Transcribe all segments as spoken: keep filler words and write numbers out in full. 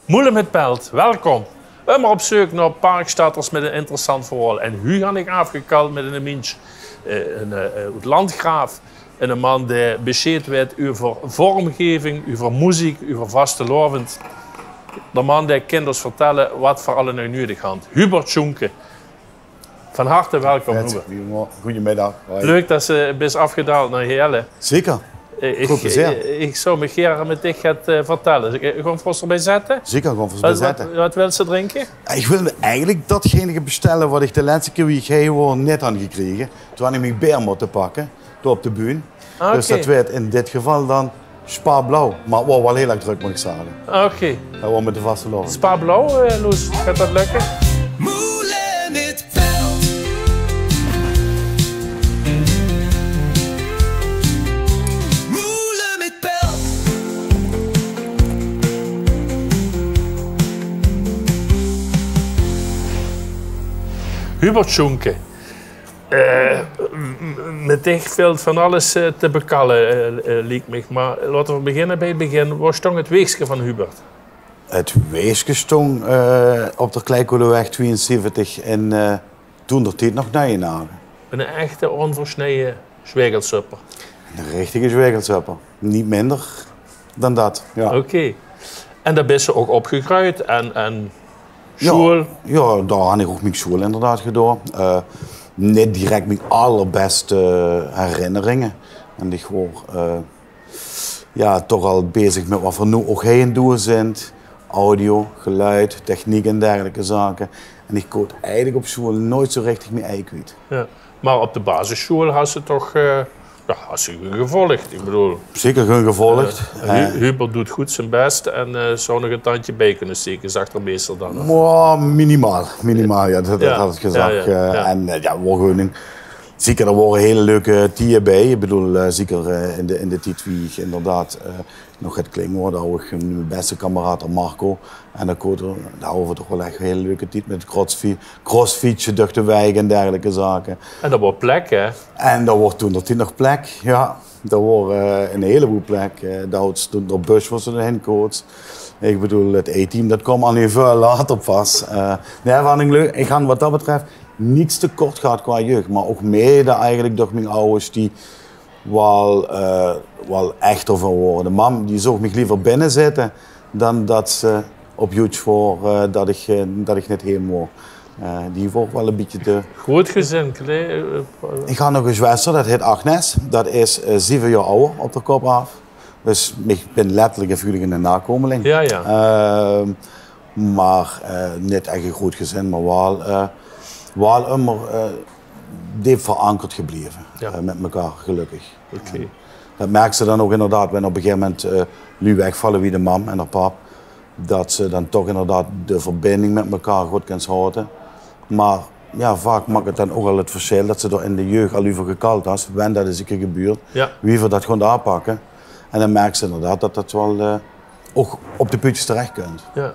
Moele mit Pelt, welkom. Ummer op zeuk nao Parkstadters mit ein interessant verhaol. En hu han ich aafgekald mit eine minsj, eh, ein, eh, oet Landgraaf. Eine man dae besjeed weit euver vormgeving, euver meziek, euver vastelaovend. De man dae kint ós vertèlle wat v'r allemaol nuuedig han. Hubert Sjoenke. Van harte welkom, Hubert. Goeiemiddag. Hoi. Leuk det se bis aafgedaald nao Heële. Zeker. Eh, ich, Groot plezeer. Eh, ich zou mich gaer mit dich get, eh, vertèlle. Eh, gewoon v'r ós d'rbie zètte? Zeker, gewoon v'r ós d'rbie zètte. Wat, wat wils se drinke? Ich wil eigelik datgene bestelle wat ich de lètste kier wie ich hie waor neet han gekrege. Toen han ich mich beer mótte pakke, dao op de bühne. Ah, dus oké. Det waert in dit geval dan Spa Blauw. Mer 't waor waal hiel erg drök, mót ich zègke. Ah, oké. Det waor mit de vastelaovend. Spa Blauw, eh, Loes, geit det lökke? Moele mit Pelt. Moele mit Pelt. Hubert Sjoenke. Eh, m-, m-, mit dich vilt van alles, eh, te bekalle, eh, eh, liek mich. Mer laote v'r beginne bie 't begin. Wo stóng 't weegske van Hubert? 't Weegske stóng, eh, op de Kleikooleweg twieënzeventig in, eh, toen der tied nog Nijenhagen. Eine echte, ónversneje zjwegelsupper. Eine richtige zjwegelsupper. Neet minder dan det, jao. Oké. En dao bis se ouch opgegreujd en, en Jao, sjoeal? Jao, dao han ich ouch mien sjoeal inderdaad gedaon. Eh, neet direk mien allerbèste herinneringe. Want ich waor, eh, jao, toch al bezig mit wat v'r noe ouch hie aan 't doon zint. Audio, geluid, techniek en dergelijke zake. En ich koot eigelik op sjoeal noeats zoe richtig mien ei kwiet. Jao. Mer op de basissjoeal has se toch, eh, jao, has se gevolg. Ich bedoel, zeker gevolg. Eh, Hu-, Hubert doet goed zien best en, eh, zou nog ein tandje bie kinne steke, zag d'r meester dan nog. Mwah, minimaal. Minimaal, jao, det, det had ich gezag. Jao, jao, eh, jao. En, eh, jao, waor gewoon ein, zeker, d'r waore hiel leuke tieje bie. Ich bedoel, eh, zeker, eh, in de, in de tied wie ich inderdaad, eh, nog get kling waor, dao haw ich mien beste kameraad, d'r Marco. En dao koot, dao hawwe v'r toch waal ech 'n hiel leuke tied mit 't crossfi-, crossfietse durch de wiek en dergelijke zake. En dao waor plek, hè? En dao waor toen d'r tied nog plek, jao. Dao waor, eh, 'n hieleboel plek. Eh, dao stóng d'r bus wo se doorhin koots. Ich bedoel, 't E-team, det kwaam al hiel väöl later pas. Eh, nae, vond ich leuk. Ich han wat det betröf niks tekort gehad qua jeug. Mer ouch mede eigelik durch mien awwers die waal, eh, waal echter van wore. De mam, die zoog mich leever binne zitte dan det ze op joets waor, eh, det ich, eh, det ich neet heem waor. Eh, die waor waal e bietje te... Groot gezin, kle-, eh, ich han nog 'n zwester, det hèt Agnes. Det is, eh, zeve jaor awwer op d'r kop aaf. Dus ich bin letterlik en figuurlik 'n nakomeling. Jao, jao. Ehm, mer, eh, neet ech e groot gezin, mer waal, eh, waal ummer, eh, deep verankerd gebleve, jao, eh, mit mekaar, gelökkig. Oké. En det merks se dan ouch inderdaad, wen op e gegaeve moment, eh, luuj wegvalle wie de mam en d'r pap, det se dan toch inderdaad de verbinding mit mekaar good kins haoje. Mer jao, vaak maak 't dan ouch al 't versjil det se d'r in de jeug al euver gekald has, wen det ins 'ne kier gebeurt, jao, wie v'r det gaon aanpakke. En dan merks se inderdaad det det waal, eh, ouch op de puutjes terech kunt. Jao.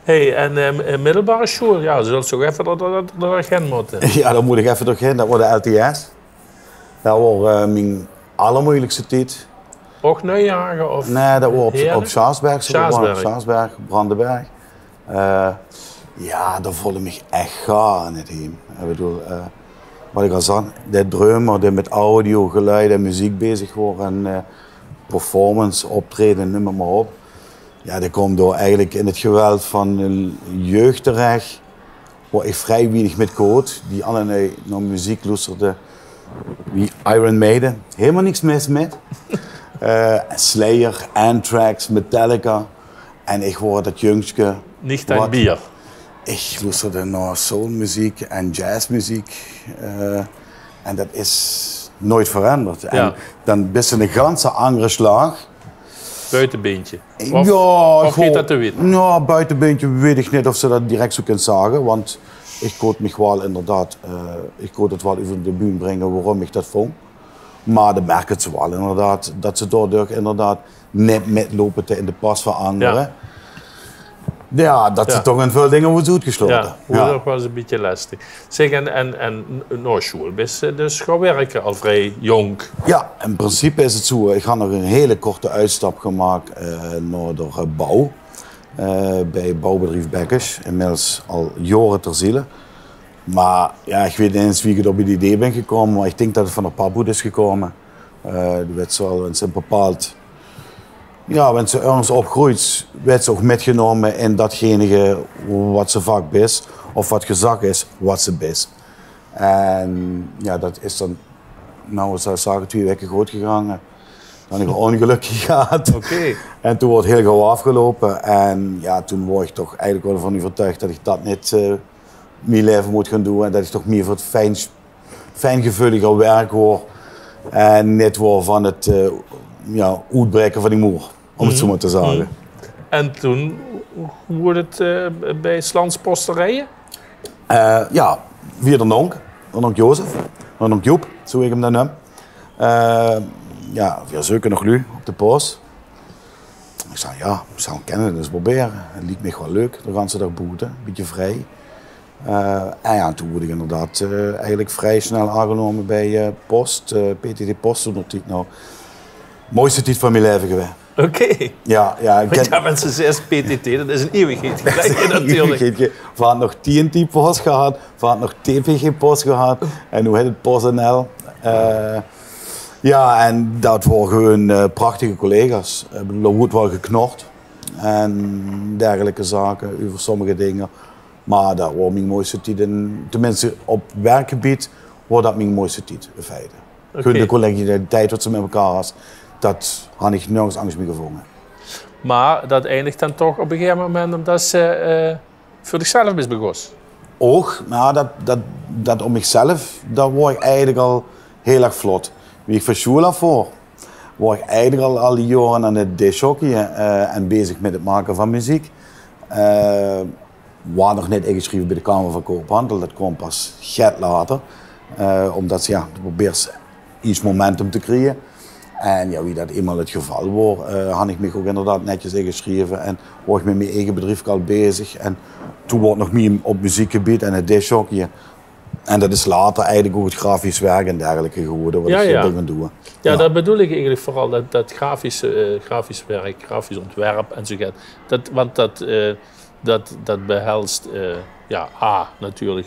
Hey, en, eh, middelbare sjoeal, jao, zöls se ouch effe d'r, d'r, d'r, d'r doorhaer mótte. Jao, dan mót ich effe doorhaer. Det waor de L T S. Det waor, eh, mien allermeujelikste tied. Ouch Nijenhagen of... Nae, det waor op, Heële? Op Sjaasberg, zoe. Sjaasberg. Sjaasberg, Brandenberg. Eh, jao, dao voelde ich mich ech gaar neet heem. Ich bedoel, eh, wat ich al zag, de drummer dae mit audio, geluid en meziek bezig waor en, eh, performance, optraeje, neum 't mer op. Jao, dae kwaam dao eigelik in 't geweld van 'n jeug terech, wo ich vrie weinig mit koot, die allemaol nao meziek loesterde wie Iron Maiden. Hielemaol niks mis mit. Eh, Slayer, Anthrax, Metallica. En ich waor det jungske. Neet dien bier. Ich loesterde nao soulmeziek en jazzmeziek. Eh, en det is noeats verangerd. Jao. En dan bis se 'ne ganse angere slaag. Buitebeentje. Of, jao, of geit det te wied? Jao, buitebeentje weit ich neet of se det direk zoe kins zage, want ich koot mich waal inderdaad, eh, ich koot 't waal euver de bühne bringe waorum ich det vong. Mer dan merks se waal inderdaad det se daodoor inderdaad neet mitloupe te in de pas van angere. Jao. Jao, det se toch in väöl dinger woort oetgesjlaote. Jao, woort ouch waal ins e bietje lestig. Zèk, en, en, en nao sjoeal bis se dus gaon wirke al vrie jónk? Jao, in principe is 't zoe. Ich han nog 'n hiel korte oetstap gemaak, eh, nao d'r, eh, bouw. eh, bij bouwbedrief Bekkers, inmiddels al jaore ter ziele. Maar ja, ich weit neet ins wie ich op 't idee bin gekómme, maar ich dink det 't van de pap oet is gekómme. Eh, doe wits waal, wens se ein bepaald, ja, wens se örges opgreujs, wits se ouch mitgenómme in datgenige wat se vak bis, of wat gezag is wat se bis. En ja, det is dan, nou, ich zou zage, twieë waeke good gegange. Dan höb ich ein óngelök gehad. Oké. En toen woor 't hiel gauw aafgeloupe. En ja, toen woor ich toch eigelik waal d'rvan euvertuig det ich det neet, eh, mien laeve mót gaon doon. En det ich toch mieë veur 't fijn, fijngeveuliger werk woor. En neet woor van 't, eh, ja, oetbraeke van die moer. Óm 't zo maar te zage. En toen, hoe woort 't, eh, bij Slans Posterijen? Eh, ja, via d'r nonk. D'r nonk Jozef. D'r nonk Joep, zo wie ich 'm dan neum. Eh, ja, veer zeuke nog luuj op de pos. Ich zag, ja, ich zou 't kènne, dus probere. 't Liek mich waal leuk, de ganse daag boete, bietje vrij. Eh, en ja, toen woort ich inderdaad, eh, eigelik vrij snel aangenómme bij, eh, Post, eh, P T T Post toen nog tied. Nou, mooiste tied van mien laeve gewaes. Oké. Ja, ja, ich ken... Ja, wens se zaes P T T, det is ein iewigheid geleje natuurlik. Veer hadde nog T N T Post gehad, veer hadde nog T P G Post gehad en noe hèt 't PostNL. Eh, ja, en det wore gewoon, eh, prachtige collega's. Ich bedoel, d'r woort waal geknord en dergelijke zake euver sommige dinger. Maar det woor mien mooiste tied, in, tenminste op werkgebied woor det mien mooiste tied in feite. Oké. Gewoon de collegialiteit wat se mit mekaar has, det han ich nörges angers mieë gevónje. Maar det eindigt dan toch op ein gegaeve moment ómdet se, eh, veur dichzelf bis begós. Ouch, maar det, det, det op michzelf, det woor ich eigelik al hiel erg vlot. Wie ich van sjoeal aaf woor, woor ich eigelik al, al die jaore aan 't discjockeyen, eh, en bezig mit 't make van meziek. Eh, Woor nog neet ingesjreve bij de Kamer van Koophandel, det kaom pas get later. Eh, ómdet se, ja, doe probeers ieërs momentum te kriege. En ja, wie det einmaol 't geval woor, eh, han ich mich ouch inderdaad netjes ingesjreve en woor ich mit mien eige bedriefke al bezig. En toen woor 't nog mieë op meziekgebied en 't discjockeyen. En det is later eigelik ouch 't grafisch werk en dergelijke gewore, wat ich gaon doon. Ja, det bedoel ich eigelik veural, det, det grafische, eh, grafisch werk, grafisch ontwerp en zo get. Det, want det, eh, Det, det behelst, eh, ja, A, natuurlik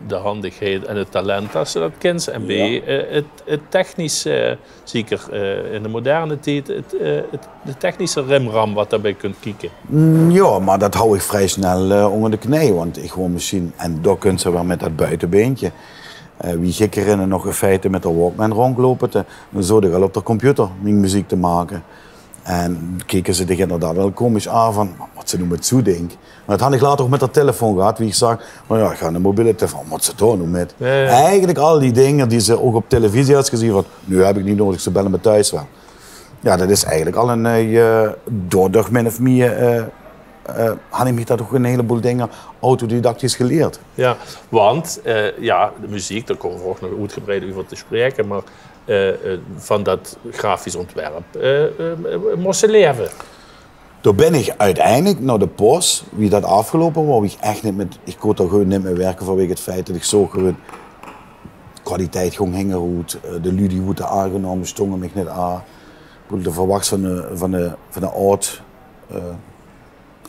de henjigheid en 't talent det se det kins. En B, eh, 't, 't technische, eh, zeker, eh, in de moderne tied, 't, eh, 't, de technische rimram wat daobij kump kieke. Mm, ja, maar det hou ich vrij snel, eh, ónger de knie, want ich woor mesjien, en dao kins se waal mit det buitebeentje. Eh, wie ich mich herinner nog in feite mit de Walkman róndjloupe, dan zoot ich al op de computer mien meziek te make. En keke ze dich inderdaad waal komisch aan van: "Wat, wat ze noe mit zoe'n dink?" Maar det han ich later ouch mit de telefoon gehad, wie ich zag van: "Ja, ich han 'ne mobiele telefoon, wat ze dao noe mit?" Ja, ja. Eigelik al die dinger die ze ouch op televisie has gezeen van: "Noe höb ich neet nudig, ze belle mich thoes waal." Ja, det is eigelik al ein, eh, doordoch min of mieë, eh, eh, han ich mich det ouch ein hieleboel dinger autodidactisch gelierd. Ja, want, eh, ja, de meziek, dao kómme v'r ouch nog oetgebreid euver te spraeke, maar eh, eh, van det grafisch ontwerp, eh, eh, mós se laeve. Dao bin ich oeteindelik nao de pos, wie det aafgeloupe woor, wie ich ech neet mit, ich kós dao gewoon neet mieë wirke vanwege 't feit det ich zoog gewoon, kwaliteit góng hingeroet, eh, de luuj die woorte aangenómme stónge mich neet aan. Ich bedoel, de verwachs van de, van de, van de aod, eh,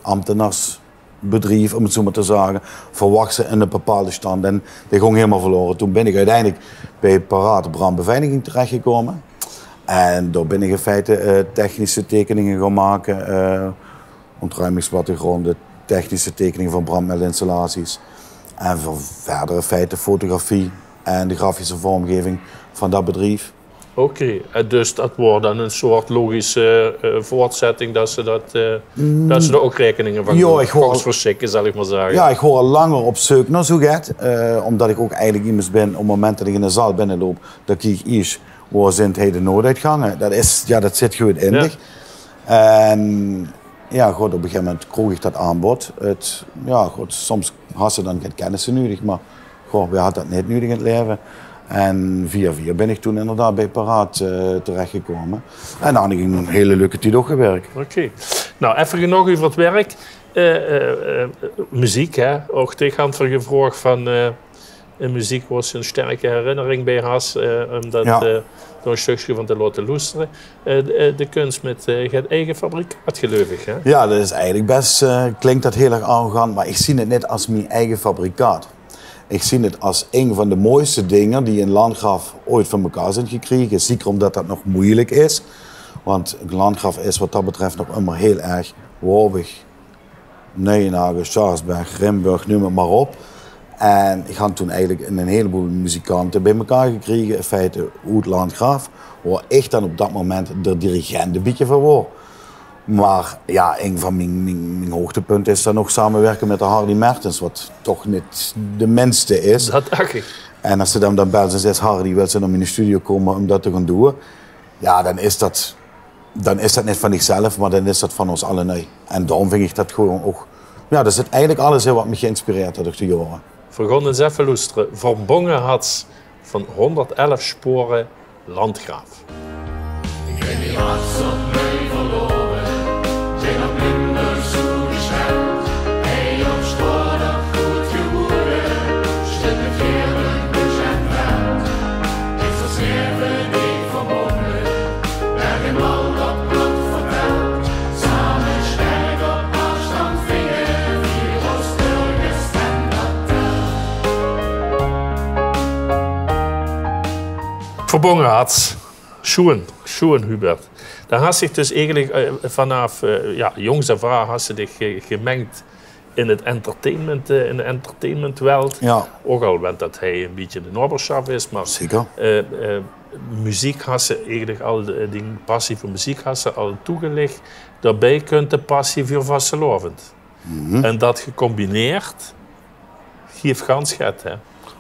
ambtenaarsbedrief, óm 't zo maar te zage, verwachs se 'ne bepaalde stand. En dae góng hielemaol verlore. Toen bin ich oeteindelik bij Paraat Brandbeveiliging terechgekómme. En dao bin ich in feite, eh, technische tekeninge gaon make, eh, ontruimingsplattegrónde, technische tekeninge van brandmeldinstallaties. En veur verder in feite fotografie en de grafische vormgeving van det bedrief. Oké, en dus det woor dan ein soort logische, eh, voortzetting det se det, eh, det se dao ouch raekeninge van... Ja, ich woor al, zal ich maar zage. Ja, ich woor al langer op zeuk nao zoe get, eh, ómdet ich ouch eigelik iemes bin, op 't moment det ich in de zaal binneloup, dan kiek ich ieërs: "Woe zint hie de nooduitgange?" Det is, ja, det zit gewoon in dich. En ja, god, op ein gegaeve moment kroog ich det aanbod. 't, ja, god, soms has se dan gein kennisse nudig, maar goh, wae hat det neet nudig in 't laeve? En via via bin ich toen inderdaad bij Paraat, eh, terechgekómme. En dao han ich ein hiel leuke tied ouch gewirk. Oké. Nou, effe genóg euver 't werk. Eh, eh, eh, meziek, hè? Ouch dich han v'r gevraog van, eh, in meziek wo se 'n sterke herinnering bie has, eh, um dat, eh, door 'n stökske van te laote loestere. Eh, de, eh, de kuns mit, eh, 't eige fabrikaat, geleuf ich, hè? Jao, dat is eigelik bès, eh, klink dat hiel erg arrogant, mer ich zeen 't neet es mien eige fabrikaat. Ich zeen 't es ein van de mooiste dinger die in Landgraaf ooit van mekaar zeen gekrege. Zeker umdat dat nog meujelik is. Want Landgraaf is wat dat betref nog ummer hiel erg Woabich, Nijnagen, Sjaasberg, Rimburg, neum 't mer op. En ich han toen eigelik 'n, 'n hieleboel muzikante bie mekaar gekrege, in feite oet Landgraaf, wo ich dan op dat moment de dirigent e bietje van woor. Mer jao, ein van mien, mien, mien hoogtepunte is dan nog samewirke mit de Hardy Mertens, wat toch neet de minste is. Dat dach ich. En es se dan, dan bels en zaes: "Hardy, wils se nao mien studio kómme um dat te gaon doon?" Jao, dan is dat dan is dat neet van dichzelf, mer dan is dat van ós allenei. En daorum vinj ich dat gewoon ouch, jao, dat is 't eigelik alles, hè, wat mich geïnspireerd haet door de jaore. Veer gaon ins effe loestere. Verbonge Hats van honderdelf Spore, Landgraaf. Verbonge Hats. Sjoen, sjoen, Hubert. Dao has dich dus eigelik, eh, vanaaf, eh, jao, jóngs aaf aan has se dich ge-, gemengd in 't entertainment, eh, in de entertainmentwelt. Jao. Ouch al went dat hei e bietje de naobersjaf is, mer, zeker, eh, eh, meziek has se eigelik al, eh, dien passie veur meziek has se al toegelich. Daobij kump de passie veur vastelaovend. En dat gecombineerd gief gans get, hè?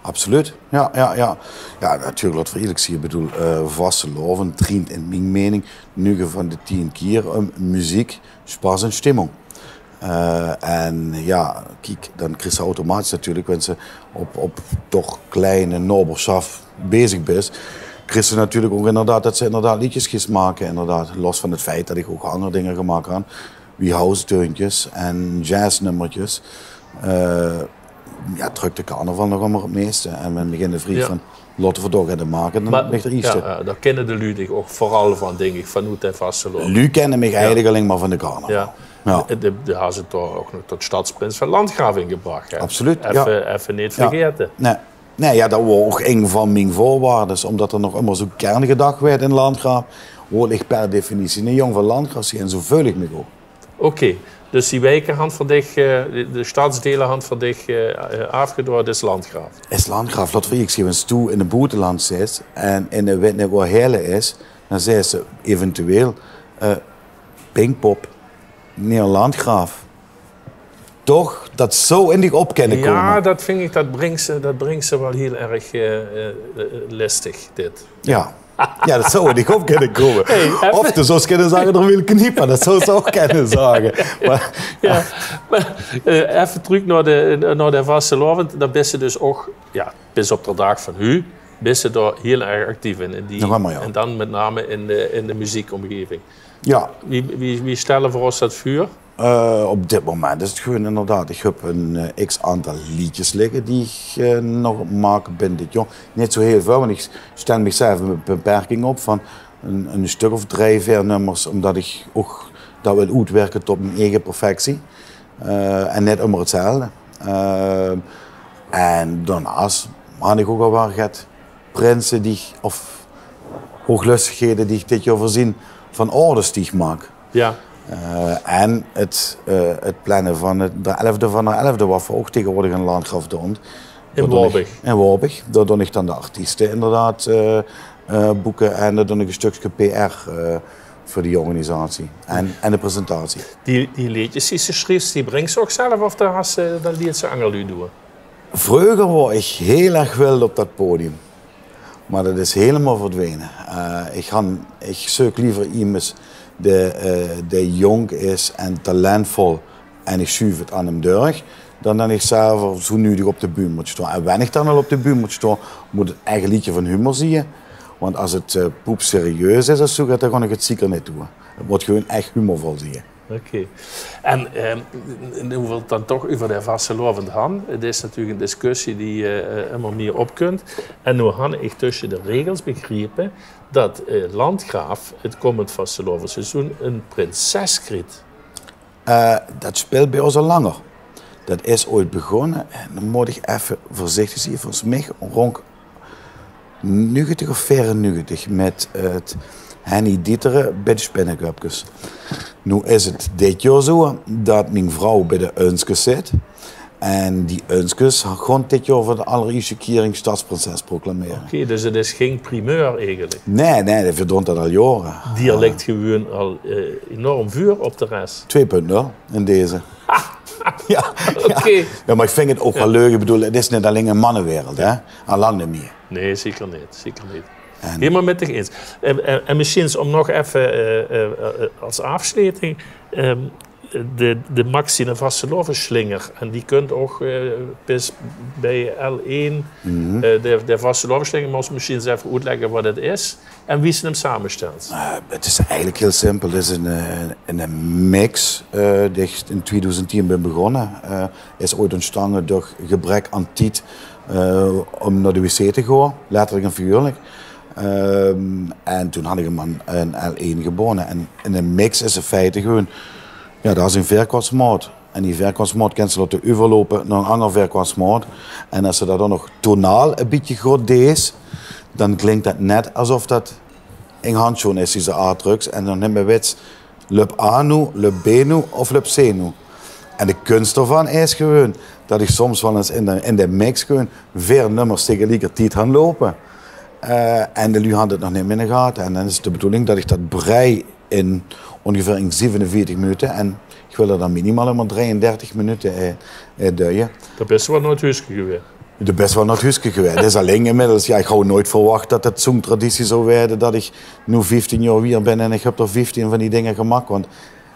Absoluut, jao, jao, jao. Jao, natuurlik, laot v'r ierlik zeen. Ich bedoel, eh, vastelaovend drient in mien mening nuuge van de tien kier um meziek, sjpas en stimming. Eh, en jao, kiek, dan kriegs se automatisch natuurlik, wens se op, op toch klein naobersjaf bezig bis, kriegs se natuurlik ouch inderdaad dat se inderdaad leedjes geis make, inderdaad. Los van 't feit dat ich ouch anger dinger gemaak han, wie house-deuntjes en jazznummertjes. Eh, jao, trök de carnaval nog ummer 't meiste. En wen ich in de vrieg van: "Laote v'r dao get aan make," dan bin ich d'r ierste. Jao, jao, dao kinne de luuj dich ouch veural van, dink ich, vanoet de vastelaovend. Luuj kinne mich eigelik allein mer van de carnaval. Jao. Jao. De, de, de has 't toch ouch nog tot stadsprins van Landgraaf ingebrach, hè? Absoluut, jao. Effe, effe neet vergaete. Nae. Nae, jao, dat waor ouch ein van mien veurwaardes, umdat d'r nog ummer zoe kerngedag weurt in Landgraaf, wól ich per definitie 'ne jóng van Landgraaf zeen, en zoe veul ich mich ouch. Oké, dus die wieke han veur dich, eh, de, de stadsdeile han veur dich, eh, eh, aafgedaon, is Landgraaf. Is Landgraaf, laot v'r ierlik zeen, wens doe in 't boeteland zits en, en de wèt neet wo Heële is, dan zaes se eventueel, eh, Pinkpop, neer Landgraaf. Toch, dat zou in dich op kinne kómme. Jao, dat vinj ich, dat bringk se, dat bringk se waal hiel erg, eh, eh, lestig, dit. Jao. Jao, dat zou in dich op kinne kómme. Hey, effe. Of de zous kinne zage, d'r wiel kniepe, dat zous se ouch kinne zage. Mer jao, mer, eh, effe trök nao de, nao de vastelaovend. Dan bis se dus ouch, jao, bis op d'r daag van noe, bis se dao hiel erg actief in, in die, nog ummer, jao, en dan mit name in de, in de meziekomgeving. Jao. Wie, wie, wie stelle v'r ós dat veur? Eh, op dit moment is 't gewoon inderdaad, ich höb ein, eh, x aantal leedjes ligke die ich, eh, nog aan 't make bin dit jaor. Neet zoe hiel väöl, want ich stel michzelf ein beperking op van ein, ein stök of drei, veer nummers, umdat ich ouch dat wil oetwirke tot mien eige perfectie. Eh, en neet ummer 'tzelfde. Eh, en daonaaste han ich ouch al waal get prinse die ich, of hoeglöstighede die ich dit jaor veurzeen van orders die ich maak. Jao. Eh, en 't, eh, 't planne van 't, d'r elfde van d'r elfde, wat v'r ouch taengewoordig in Landgraaf doon. In Woabich. In Woabich. Dao doon ich dan de artieste inderdaad, eh, eh, boeke en dao doon ich e stökske P R, eh, veur die organisatie. En, en de presentatie. Die, die leedjes die se sjriefs, die brings se ouch zelf of dao has se, dat liets se anger luuj doon? Vreuger waor ich hiel erg wild op dat podium. Mer dat is hielemaol verdwene. Eh, ich han, ich zeuk leever iemes dae, eh, dae jónk is en talentvol en ich sjuuf 't aan 'm durch, dan dat ich zelf zoe nuuedig op de bühne mót staon. En wen ich dan al op de bühne mót staon, mót 't ech e leedje van humor zeen. Want es 't, eh, poepserieus is of zoe get, dan gaon ich 't zeker neet doon. 't Mót gewoon ech humorvol zeen. Oké. En, ehm, noe v'r 't dan toch uvver de vastelaovend hant, 't is natuurlik 'n discussie die, eh, ummer mieë opkunt. En noe han ich tösje de regels begriepe dat, eh, Landgraaf 't kómmend vastelaovesseizoen 'n prinses kriet. Eh, dat speelt bie ós al langer. Dat is ooit begonne, en dan mót ich effe veurzichtig zieë, volges mich rónk nuuegetig of veerennuuegetig mit 't Henny Dieteren bie de Spinnekupkes. Noe is 't dit jaor zoeë dat mien vrouw bie de Unskes zit. En die Unskes gont dit jaor veur de allerierste kier 'n stadsprinses proclamere. Oké, dus 't is geng primeur eigelik. Nae, nae, veer doon dat al jaore. Dialek gewoeën al, eh, enorm vuur op de res. Twee punt nul in deze. Ja, ja. Oké. Ja, maar ich ving 't ouch waal leuk. Ich bedoel, 't is neet alling 'n mannewereld, hè? Al lang neet mieë. Nae, zeker neet. Zeker neet. En Hielemaol mit dich eins. En, en, en mesjiens óm nog effe, eh, eh, eh, es aafsjleting, ehm, de, de Max zien vastelaovesslinger. En die kunt ouch, eh, bis bie L één, eh, de, de vastelaovesslinger, mós mesjiens effe oetlègke wat 't is. En wie se 'm samestèls? Eh, 't is eigelik hiel simpel. 't Is 'n, eh, 'n mix, eh, die ich in tweedoezend tieën bin begonne. Eh, is ooit óntstange durch gebrek aan tied, eh, óm nao de wc te gaon, letterlik en figuurlik. Ehm, en toen han ich 'm aan, aan L één gebónne. En in 'n mix is in feite gewoeën, ja, dat is 'n veerkwartsmaot. En die veerkwartsmaot kins se laote uvverloupe nao 'n anger veerkwartsmaot. En es se dat dan nog tonaal e bietje good deis, dan klink dat net esof dat 'n handsjoon is die se aafdruks. En dan neet mieë wits, löp A noe, löp B noe of löp C noe. En de kuns d'rvan is gewoeën dat ich soms waal ins in de, in de mix gewoeën veer nummers tegeliekertied han loupe. Eh, en de luuj han 't nog neet mieë in de gate. En dan is 't de bedoeling dat ich dat brei in óngeveer in zevenenveertig minute. En ich wil d'r dan minimaal ummer drieëndertig minute, eh, eh, duie. Dan bis se waal nao 't huuske geweë. Dan bis se waal nao 't huuske geweë. 't Is alling inmiddels, ja, ich hou noeit verwach dat 't zoe'n traditie zou weëde, dat ich noe vieftieën jaor wier bin en ich höb d'r vieftieën van die dinger gemaak, want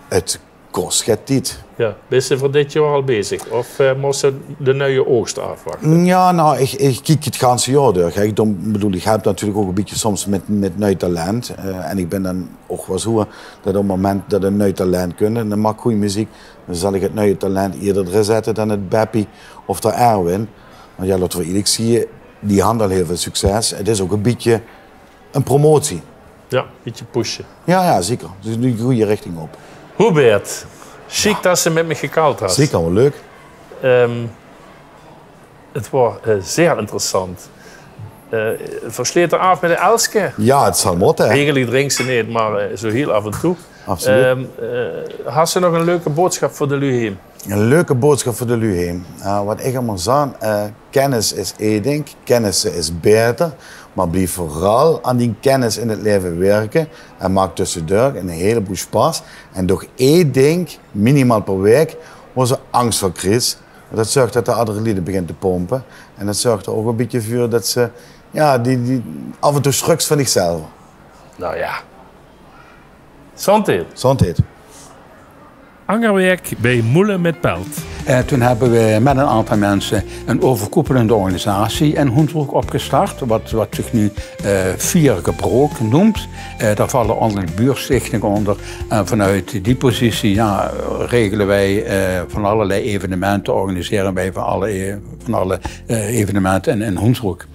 't kos get tied. Ja, bis se veur dit jaor al bezig? Of, eh, mós se de nuie oogst aafwachte? Ja, nou, ich, ich kiek 't ganse jaor door. Kijk, dan bedoel, ich help natuurlik ouch e bietje soms mit, mit nui talent. Eh, en ich bin dan ouch waal zoeë dat op 't moment dat 'n nui talent kunt, en dat maak gooj meziek, dan zal ich 't nuie talent ierder d'rin zètte dan 't Beppie of d'r Erwin. Want ja, laote v'r ierlik zieë, die han al hiel väöl succes. 't Is ouch e bietje 'n promotie. Ja, bietje pushe. Ja, ja, zeker. Dus de gooj richting op. Hubert, sjiek dat se mit mich gekald has. Zeker, waal leuk. Ehm, 't Waor, eh, zeer interessant. Eh, veer sjlete aaf mit 'n Elske. Ja, 't zal mótte, hè. Eigelik drink se neet, mer, eh, zoeë hiel aaf en toe. Absoluut. Ehm, eh, has se nog 'n leuke boodsjap veur de luuj heem? 'n Leuke boodsjap veur de luuj heem. Eh, wat ich ummer zaan, eh, kennis is ee dink, kennisse is baeter, mer blief veural aan die kennis in 't laeve wirke en maak tössedurch 'n hieleboel sjpas. En doch ee dink, minimaal per waek, wo se angs veur kriegs. Dat zörg dat de adrenaline begint te pompe. En dat zörg d'r ouch e bietje veur dat se, ja, die, die aaf en toe sjruks van dichzelf. Nou ja. Zóndheid. Zóndheid. Anger waek bie Moele mit Pelt. Eh, toen hebben we met een aantal mensen een overkoepelende organisatie in Hoensbroek opgestart, wat, wat zich nu, eh, Veer Gebrook noemt. Eh, daar vallen allerlei buurtstichtingen onder. En vanuit die positie, ja, regelen wij, eh, van allerlei evenementen, organiseren wij van alle, e- van alle, eh, evenementen in, in Hoensbroek.